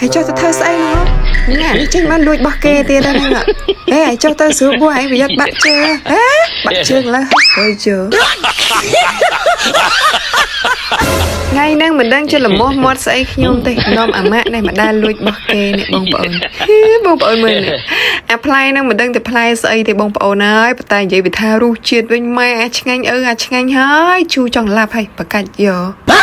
ហើយចុះទៅធ្វើស្អីនោះញ៉ានេះចេញបានលួចរបស់គេទៀតហ្នឹងហេចុះទៅស្រួលបួឯងប្រយ័ត្នបាក់ជើងហេបាក់ជើងឡើយអើយជើថ្ងៃហ្នឹងមិនដឹងជាលមាស់មាត់ស្អីខ្ញុំទេនាំអាម៉ាក់នេះមកដើរលួចរបស់គេនេះបងប្អូនបងប្អូនមើលនេះអាផ្លែហ្នឹងមិនដឹងតែផ្លែស្អីទេបងប្អូនហើយប៉ុន្តែនិយាយពីថារសជាតិវិញម៉ែអាឆ្ងាញ់អឺអាឆ្ងាញ់ហើយជូរចង់ឡាប់ហើយប្រកាច់យក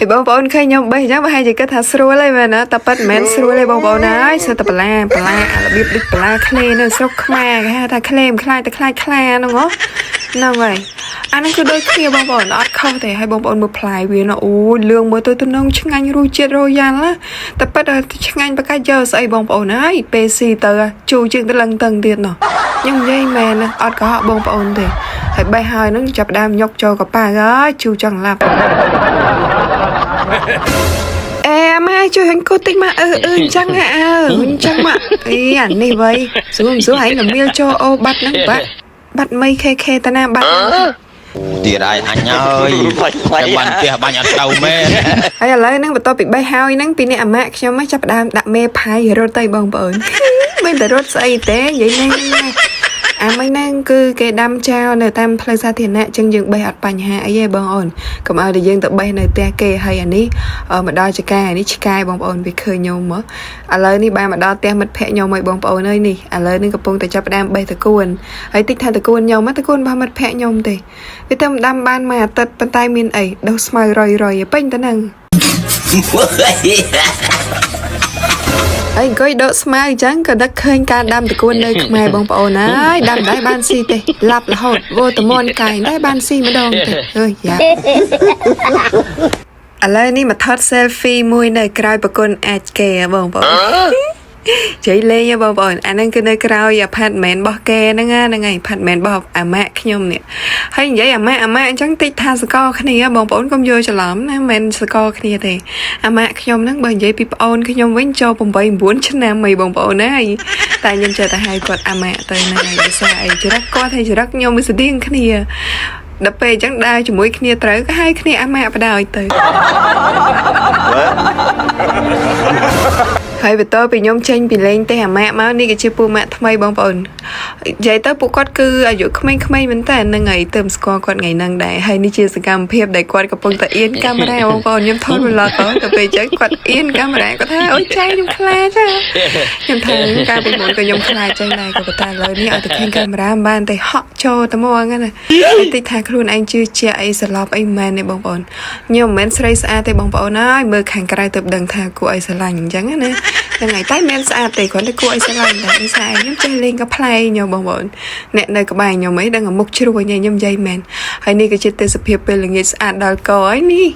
ឯបងប្អូនឃើញខ្ញុំបេះអញ្ចឹងប្រហែលជាគិតថាស្រួលហើយមែនណាតែប៉ិតមិនមែនស្រួលទេបងប្អូនហើយសើតែបន្លាបន្លាអារបៀបដូចបន្លាក្លេនៅស្រុកខ្មែរគេហៅថាក្លេមិនខ្លាចតែខ្លាចខ្លាហ្នឹងហ៎ហ្នឹងហើយអាហ្នឹងគឺដូចគ្នាបងប្អូនអត់ខុសទេហើយបងប្អូនមើលផ្លែវាណាអូយលឿងមើលទៅទំនងឆ្ងាញ់រសជាតិរយ៉ាល់ណាតែប៉ិតឆ្ងាញ់ប្រកាសយកស្អីបងប្អូនហើយពេលស៊ីទៅជូរជាងទៅលឹងតឹងទៀតណោះខ្ញុំនិយាយមែនណាអត់កុហកបងប្អូនទេហើយបេះហើយហ្នឹងចាប់ដើមញុកចូលកប៉ាល់ហើយជូរចង់ឡាប់អែម៉ែជួយហិញកូតិចមកអឺអឺអញ្ចឹងហ่ะអើអញ្ចឹងមកអីអានេះវៃស្រួលស្រួលហើយលមៀលចូលអូបាត់ហ្នឹងបាក់បាត់មីខេខេតាណាបាត់ ទៀតហើយអញហើយតែបាញ់ផ្ទះបាញ់អត់ត្រូវមែន ហើយឥឡូវហ្នឹងបន្ទាប់ពីបេះហើយហ្នឹងពីនេះអាម៉ាក់ខ្ញុំចាប់ផ្ដើមដាក់មេផាយរត់ទៅបងប្អូនមិនតែរត់ស្អីទេនិយាយនេះអាមិញហ្នឹងគឺគេដាំចោលនៅតាមផ្លូវសាធារណៈចឹងយើងបេះអត់បញ្ហាអីទេបងអូនកុំឲ្យតែយើងទៅបេះនៅផ្ទះគេហើយអានេះមកដល់ចកានេះឆ្កែបងប្អូនវាឃើញខ្ញុំមកឥឡូវនេះបានមកដល់ផ្ទះមិត្តភក្តិខ្ញុំហើយបងប្អូនអើយនេះឥឡូវនេះកំពុងតែចាប់ផ្ដើមបេះតកួនហើយតិចថាតកួនខ្ញុំតកួនរបស់មិត្តភក្តិខ្ញុំទេវាទៅដាំបានមួយអាទិត្យប៉ុន្តែមានអីដុះស្មៅរយរយពេញទៅហ្នឹងហើយអង្គុយដកស្មៅអញ្ចឹងក៏ដឹកឃើញការដាំតកួននៅខ្មែរបងប្អូនហើយដាំដែរបានស៊ីទេឡាប់រហូតវោតមន់កាយដែរបានស៊ីម្ដងទេអើយយ៉ាឥឡូវនេះមកថត selfie មួយនៅក្រោយប្រគុណអាចគេបងប្អូនជ័យលេងបងប្អូនអាហ្នឹងគឺនៅក្រោយ apartment របស់គេហ្នឹងហ្នឹងហើយ apartment របស់អាម៉ាក់ខ្ញុំនេះហើយនិយាយអាម៉ាក់អាម៉ាក់អញ្ចឹងតិចថាសកលគ្នាបងប្អូនកុំយល់ច្រឡំណាមិនមែនសកលគ្នាទេអាម៉ាក់ខ្ញុំហ្នឹងបើនិយាយពីប្អូនខ្ញុំវិញចូល8 9ឆ្នាំអីបងប្អូនហើយតែខ្ញុំចេះតែហៅគាត់អាម៉ាក់ទៅណាដោយសារអីចរិតគាត់ហើយចរិតខ្ញុំវាស្តៀងគ្នាដល់ពេលអញ្ចឹងដើរជាមួយគ្នាត្រូវក៏ហៅគ្នាអាម៉ាក់បដ ாய் ទៅហើយបន្ទាប់ពីខ្ញុំចេញពីលេងទេអាម៉ាក់មកនេះគឺជាពូម៉ាក់ថ្មីបងប្អូននិយាយទៅពួកគាត់គឺអាយុក្មេងៗមែនតើហ្នឹងហើយទៅស្គាល់គាត់ថ្ងៃហ្នឹងដែរហើយនេះជាសកម្មភាពដែលគាត់កំពុងតែអៀនកាមេរ៉ាបងប្អូនខ្ញុំថត vlog ទៅពេលអញ្ចឹងគាត់អៀនកាមេរ៉ាគាត់ថាអូយចៃខ្ញុំខ្លាចខ្ញុំថាកាលពីមុនក៏ខ្ញុំខ្លាចចឹងដែរក៏ប៉ុន្តែឥឡូវនេះឲ្យតែឃើញកាមេរ៉ាមិនបានតែហក់ចូលតែមកហ្នឹងណាហើយតិចថាខ្លួនឯងជឿជាក់អីសន្លប់អីមែនទេបងប្អូនខ្ញុំមិនមែនស្រីស្អាតទេបងប្អូនហើយមើលខាងក្រៅទៅដឹងថាគួរឲ្យស្រឡាញ់អញ្ចឹងណាហ្នឹងហើយតែមិនស្អាតទេគ្រាន់តែគួរឲ្យស្រឡាញ់តែនេះស្អាតខ្ញុំចេះលេងក៏ប្លែកញោមបងប្អូនអ្នកនៅក្បែរខ្ញុំអីដឹងមុខជ្រួញខ្ញុំនិយាយមែនហើយនេះគឺជាទេសភាពពេលល្ងាចស្អាតដល់កហើយនេះ